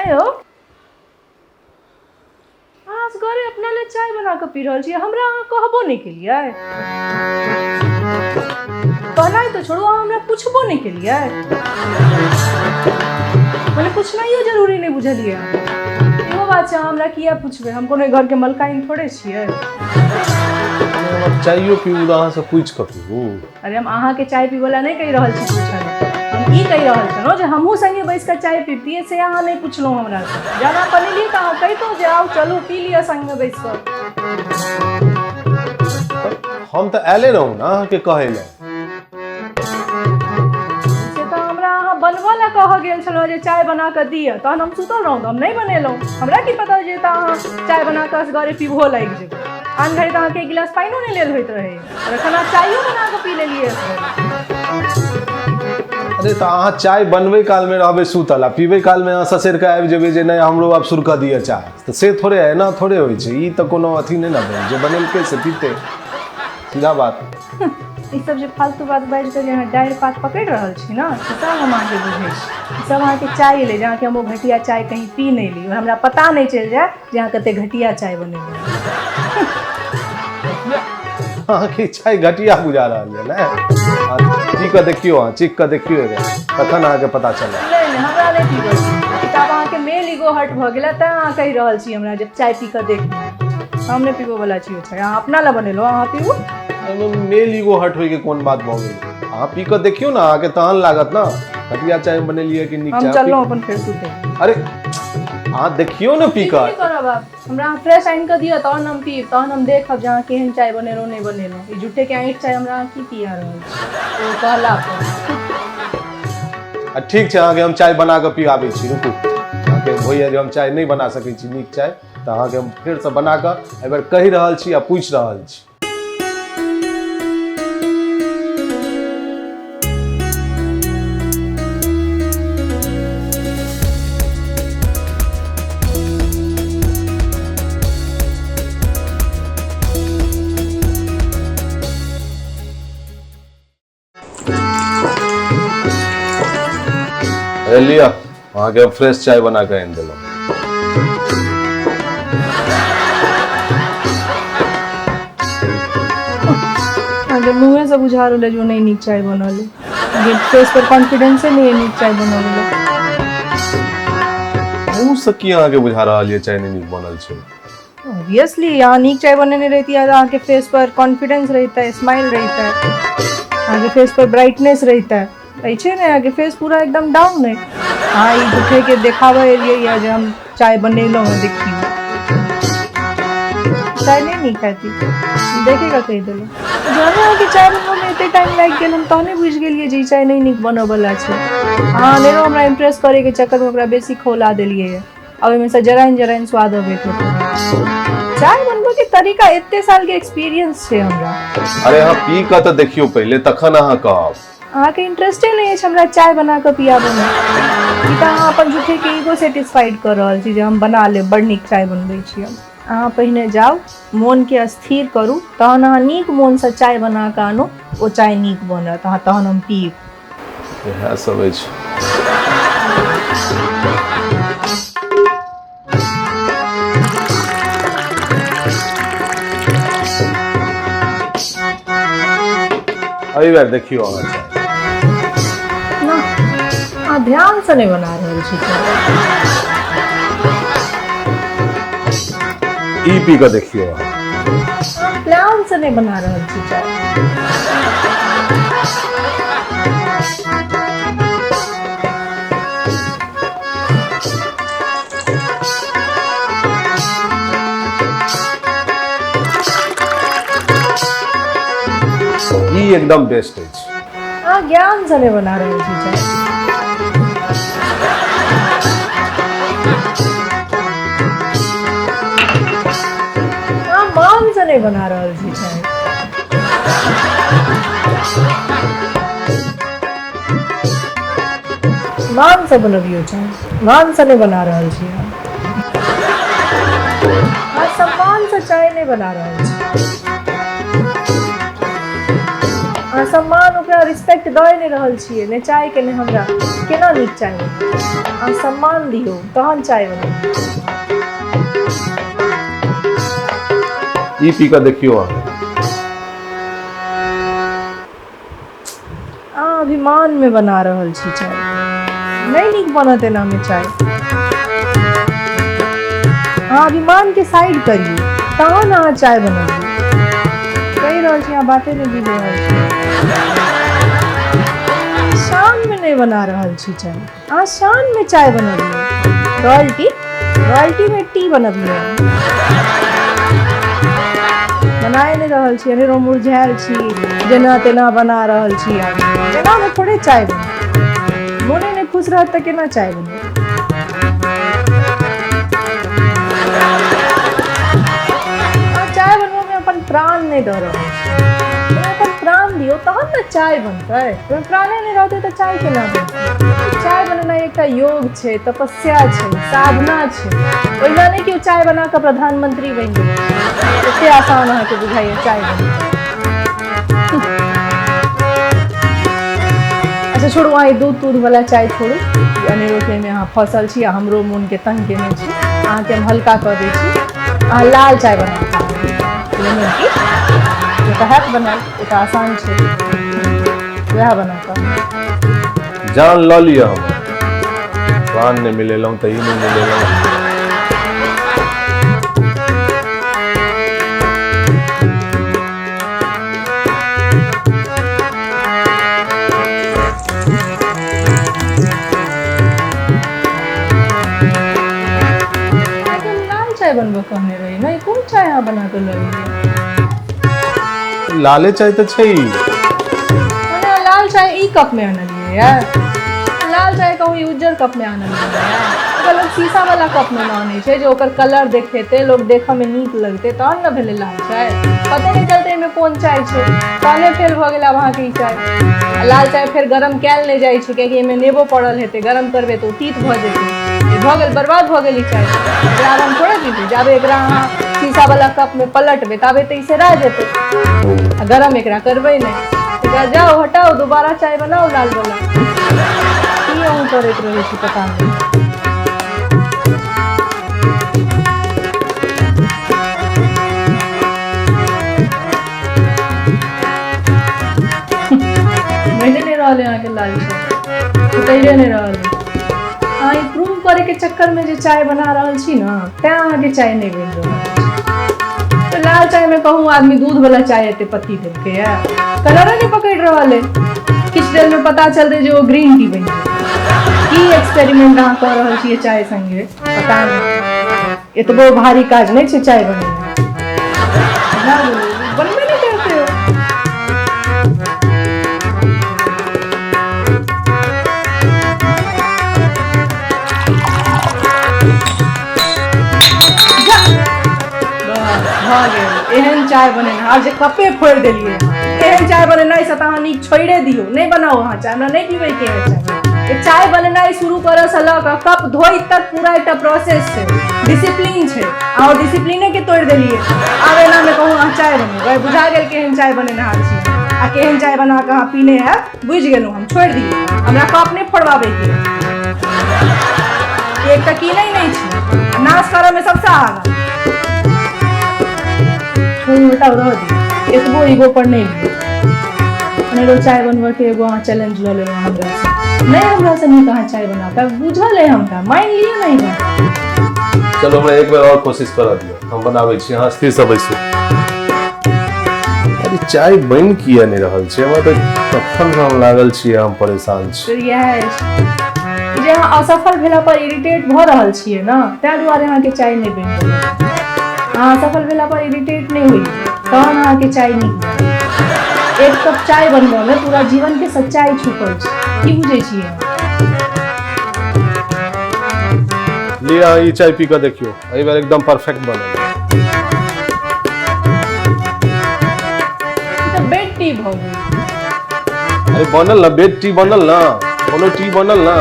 आँय यौ, अहाँ असगरे अपना लेल चाय बना कऽ पी रहल छी, हमरा अहाँ कहबो नहि केलियै। कहनाइ तऽ छोड़ू, अहाँ हमरा पुछबो नहि केलियै। मने पुछनाइयो जरूरी नहि बुझलियै अहाँ। इहो बात छै, अहाँ हमरा किया पुछबै? हम कोनो घरके मलकाइन थोड़े छियै। हमर चाइयो पीबू तऽ अहाँसँ पूछि कऽ पीबू? अरे, हम अहाँके चाय पीबऽ नहि कहि रहल छी पूछऽ लए। हम ई कहि रहल छलहुँ जे हमहूँ संगे बैस कऽ चाय पीबतियै, से अहाँ नहि पुछलहुँ हमरासँ। जहन अहाँ बनेलियै तऽ अहाँ कहितहुँ जे आउ चलू पी लिअ संगमे बैस कऽ। हम तऽ आयले रहूँ ने अहाँके कहै लए। से तऽ हमरा अहाँ बनबऽ लए कहऽ गेल छलहुँ जे चाय बना कऽ दिअ, तहन हम सुतल रहूँ तऽ हम नहि बनेलहुँ। हमरा की पता जे तऽ अहाँ चाय बना कऽ असगरे पीबहो लागि जेबै। आन घड़ी तऽ अहाँके एक गिलास पानिओ नहि लेल होइत रहै, आओर एखन अहाँ चायो बना कऽ पी लेलियै असगरे। अरे, तऽ अहाँ चाय बनबै कालमे रहबै सुतल आ पीबै कालमे अहाँ ससरि कऽ आबि जेबै जे नहि, हमरो आब सुरकऽ दिअ चाय, तऽ से थोड़े, एना थोड़े होइ छै। ई तऽ कोनो अथी नहि ने भेल। जे बनेलकै से पीतै, सीधा बात। ई सब जे फालतू बात बाजि कऽ जे अहाँ डारि पात पकड़ि रहल छी ने, से सब हम अहाँके बुझै छी। ई सब अहाँके चाय एलै जे अहाँके हम ओ घटिया चाय कहीं पी नहि ली और हमरा पता नहि चलि जाय जे अहाँ कते घटिया चाय बनेलहुँ। अहाँके ई चाय घटिया बुझा रहल यऽ ने? अहाँ पी कऽ देखियौ, अहाँ चीख कऽ देखियौ एक बेर, तखन अहाँके पता चलत। नहि नहि, हमरा नहि पीबै छी। तऽ आब अहाँके मेल ईगो हर्ट भऽ गेलै, तैं अहाँ कहि रहल छी हमरा जे चाय पी कऽ देख। हम नहि पीबो वाला छी ओ चाय। अहाँ अपना लए बनेलहुँ, अहाँ पीबू। एहिमे मेल ईगो हर्ट होइके कोन बात भऽ गेल? अहाँ पी कऽ देखियौ ने, अहाँके तहन लागत ने घटिया चाय बनेलियै कि नीक हम चाय। चललहुँ अपन फेर सुतै। अरे, अहाँ देखियौ ने पी कऽ। की करब आब? हमरा अहाँ फ्रेश आनि कऽ दिअ, तहन हम पीब, तहन हम देखब जे अहाँ केहन चाय बनेलहुँ, नहि बनेलहुँ। ई झूठेके ऐंठ चाय हमरा अहाँ की पिया रहल छी ओ कहला पर। आ ठीक छै, अहाँके हम चाय बना कऽ पियाबै छी, रुकू। अहाँके होइए जे हम चाय नहि बना सकै छी नीक चाय, तऽ अहाँके हम फेरसँ बना कऽ एहि बेर कहि रहल छी आ पूछि रहल छी। अरे लिअ, अहाँके हम फ्रेश चाय बना कऽ आनि देलहुँ। अहाँके मुँहेसँ बुझा रहल अइ जे ओ नहि नीक चाय बनल अइ। अहाँके फेस पर कॉन्फिडेंसे नहि अइ नीक चाय बनबै लए। मुँहसँ की अहाँके बुझा रहल यऽ चाय नहि नीक बनल छै? ऑब्वियसली, अहाँ नीक चाय बनेने रहितियै तऽ अहाँके फेस पर कॉन्फिडेंस रहितै, स्माइल रहितै, अहाँके फेस पर ब्राइटनेस रहितै। अछि ने अहाँके फेस पूरा एकदम डाउन अइ। अहाँ ई झूठेके देखाबऽ एलियै यऽ जे हम चाय बनेलहुँ हँ, देखियौ। चाय नहि नीक हैत ई, देखे कऽ कहि देलहुँ। जहने अहाँके चाय बनबऽमे एते टाइम लागि गेल, हम तहने बुझि गेलियै जे ई चाय नहि नीक बनऽवला छै। अहाँ अनेरो हमरा इम्प्रेस करैके चक्करमे ओकरा बेसी खौला देलियै यऽ। आ ओहिमे से जराइन जराइन स्वाद अबैत हेतै। चाय बनबऽके तरीका एते सालके एक्सपीरियंस छै हमरा। अरे, अहाँ पी कऽ तऽ देखियौ पहिले, तखन अहाँ कहब। अहाँके इंटरेस्टे नहि अछि हमरा चाय बना कऽ पियाबऽमे। ई तऽ अहाँ अपन झूठेके ईगो सेटिस्फाइड कऽ रहल छी जे हम बना लेब, बड़ नीक चाय बनबै छी हम। अहाँ पहिने जाउ, मोनके स्थिर करू, तहन अहाँ नीक मोनसँ चाय बना कऽ आनू, ओ चाय नीक बनत, अहाँ तहन हम पीब। इएह सब अछि। एहि बेर देखियौ अहाँ चाय। ना, अहाँ ध्यानसँ नहि बना रहल छी चाय। ई पी कऽ देखियौ अहाँ। अहाँ प्लानसँ नहि बना रहल छी चाय। ई एकदम बेस्ट अछि। अहाँ ज्ञानसँ नहि बना रहल छी चाय। अहाँ मानसँ नहि बना रहल छी चाय। मानसँ बनबियौ चाय, मानसँ नहि बना रहल छी अहाँ। अहाँ सम्मानसँ चाय नहि बना रहल छी। अहाँ सम्मान ओकरा रिस्पेक्ट दऽ नहि रहल छियै, नहि चायके नहि हमरा। केना नीक चाय बनतै? अहाँ सम्मान दियौ तहन चाय बनतै। ई पी कऽ देखियौ अहाँ। अहाँ अभिमानमे बना रहल छी चाय, नहि नीक बनत एनामे चाय। अहाँ अभिमानके साइड करियौ तहन अहाँ चाय बनबियौ। कहि रहल छी अहाँ बाते नहि बुझि रहल छी। शानमे नहि बना रहल छी चाय, अहाँ शानमे चाय बनबियौ। Royalty रॉयल्टीमे T बनबियौ। बनाए नहि रहल छी, अनेरो मुरझायल छी, जेना तेना बना रहल छी। आब एनामे थोड़े चाय बनत, मोने नहि खुश रहत तऽ केना चाय बनत? अहाँ चाय बनबऽमे अपन प्राण नहि दऽ रहल छी। अपन प्राण दियौ तहन ने चाय बनतै। प्राणे नहि रहतै तऽ चाय केना बनतै? चाय बनेनाइ एकटा योग छै, तपस्या छै, साधना छै। ओहिना नहि केओ चाय बना कऽ प्रधानमंत्री बनि गेल। एते आसान अहाँके बुझाइए चाय बनेनाइ? अच्छा छोड़ू अहाँ ई दूध तूध वाला चाय छोड़ू। अनेरो के एहिमे अहाँ फँसल छी आ हमरो मोनके तंग केने छी। अहाँके हम हल्का कऽ दै छी, अहाँ लाल चाय बना लेमन टी ओ तऽ हैत बनायल, ओ तऽ आसान छै, वएह बना कऽ जान लऽ लिअ हमर। प्राण नहि मिलेलहुँ तऽ ई नहि मिलेलहुँ। अहाँके हम लाल चाय बनबऽ कहने रही ने, ई कोन चाय अहाँ बना कऽ लऽ एलियै? लाले चाय तऽ छै ई। मने अहाँ लाल चाय ई कप में आनलियै ये? लाल चाय कहूँ ई उज्जर कप में आनलियै ये? ओकरा लोग शीशा वाला कप में ने आनै छै जे ओकर कलर देखेतै, लोग देखऽ में नीक लगतै तहन ने भेलै लाल चाय। पते नहि चलतै एहिमे कोन चाय छै, तहने फेल भऽ गेल आब अहाँके ई चाय। आ लाल चाय फेर गरम कयल नहि जाइ छै, कियाकि एहिमे नेबो पड़ल हेतै, गरम करबै तऽ ओ तीत भऽ जेतै। ई भऽ गेल, बर्बाद भऽ गेल ई चाय। एकरा आब हम थोड़े पीबै। जाबे एकरा अहाँ शीशा वाला कप में पलटबै ताबे तऽ ई सेरा जेतै, आ गरम एकरा करबै नहि। एकरा जाउ हटाउ, दोबारा चाय बनाउ लाल वाला। की अहूँ करैत रहै छी पता नहि। बनि नहि रहल है अहाँके लाल चाय, उतरिए नहि रहल है। अहाँ ई प्रूव करैके चक्करमे जे चाय बना रहल छी ने, तैँ अहाँके चाय नहि बनि रहल अछि। तऽ लाल चायमे कहूँ आदमी दूध वाला चाय एते पत्ती देलकै ये, कलरे नहि पकड़ि रहल है। किछु देरमे पता चलतै जे ओ ग्रीन टी बनि गेल। की एक्सपेरिमेंट अहाँ कऽ रहल छियै चाय संगे पता नहि। एतबो भारी काज नहि छै चाय बनेनाइ। बनबे नहि करतै ओ। जा! बस भऽ गेल एहन चाय बनेनाइ। आब जे कपे फोड़ि देलियै। एहन चाय बनेनाइ से तऽ अहाँ नीक छोड़िए दियौ, नहि बनाउ अहाँ चाय, हमरा नहि पीबैके है चाय। ई चाय बनेनाइ शुरू करऽसँ लऽ कऽ कप धोइ तक पूरा एकटा प्रोसेस छै, डिसिप्लीन छै। अहाँ डिसिप्लीने के तोड़ि देलियै। आब एनामे कहू अहाँ चाय बनेबै? बुझा गेल केहन चाय बनेनहार छी आ केहन चाय बना कऽ अहाँ पीने हैब, बुझि गेलहुँ हम। छोड़ि दियौ, हमरा कप नहि फोड़बाबैके। एक तऽ कीनै नहि छी आ नाश करऽमे सबसँ आगाँ। छोड़ू, हटाउ, रहऽ दियौ, एतबो ईगो पर नहि लियौ। अनेरो चाय बनबऽके एगो अहाँ चैलेंज लऽ लेलहुँ हमरासँ। नहि हमरासँ नीक अहाँ चाय बना पायब, बुझल अइ हमरा, मानि लिअ ने ई बात। चलो हमरा एक बेर और कोशिश करऽ दियौ, हम बनाबै छी। अहाँ स्थिरसँ बैसू। अरे चाय बनि किया नहि रहल छै? हमरा तऽ कखन हम लागल छियै, हम परेशान छी। तऽ इएह अछि जे अहाँ असफल भेला पर इरिटेट भऽ रहल छियै ने, ताहि दुआरे अहाँके चाय नहि बनि रहल अछि। अहाँ असफल भेला पर इरिटेट नहि होइए तहन अहाँके चाय नीक बनत। एक कप चाय बनबऽमे पूरा जीवनके सच्चाइ छुपल छै, की बुझै छियै अहाँ? लिअ अहाँ ई चाय पी कऽ देखियौ, एहि बेर एकदम परफेक्ट बनल। ई तऽ बेड टी भऽ गेल। अरे बनल ने, बेड टी बनल ने, कोनो टी बनल ने।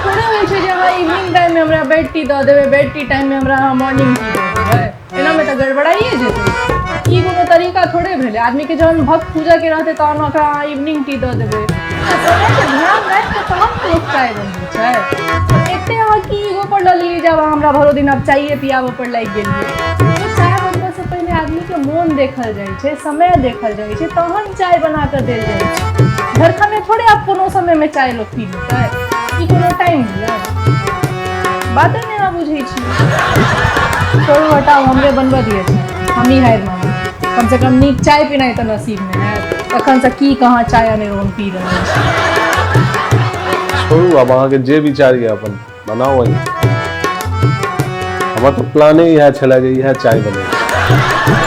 थोड़े होइ छै जे अहाँ इवनिंग टाइममे हमरा बेड टी दऽ देबै, बेड टी टाइममे हमरा अहाँ मॉर्निंग टी दऽ देबै। एनामे तऽ गड़बड़ाइए जेतै। ई कोनो तरीका तरीका थोड़े भेलै। आदमीके जहन भक्त पूजाके रहतै तहन ओकरा अहाँ इवनिंग टी दऽ देबै। समयके ध्यान राखि कऽ तहन लोक चाय बनबै छै। एते अहाँ की ईगो पर लऽ लेलियै जे आब अहाँ हमरा भरो दिन आब चाये पियाबऽ पर लागि गेलियै? चाय बनबऽसँ पहिने आदमीके मोन देखल जाइ छै, समय देखल जाइ छै, तहन चाय बना कऽ देल जाइ छै। घरखने थोड़े आब कोनो समयमे चाय लोक पी लेतै? ई कोनो टाइम भेलै? बाते नहि अहाँ बुझै छी। छोड़ू, हटाउ, हमरे बनबऽ दिअ छै, हमही हारि मानब। कमसँ कम नीक चाय पीनाइ तऽ नसीबमे हैत। तखनसँ की कहाँ चाय अनेरो हम पी रहल छी। छोड़ू, आब अहाँके जे विचार यऽ अपन बनाउ अहीं। हमर तऽ प्लाने इएह छलै जे इएह चाय बनेबै।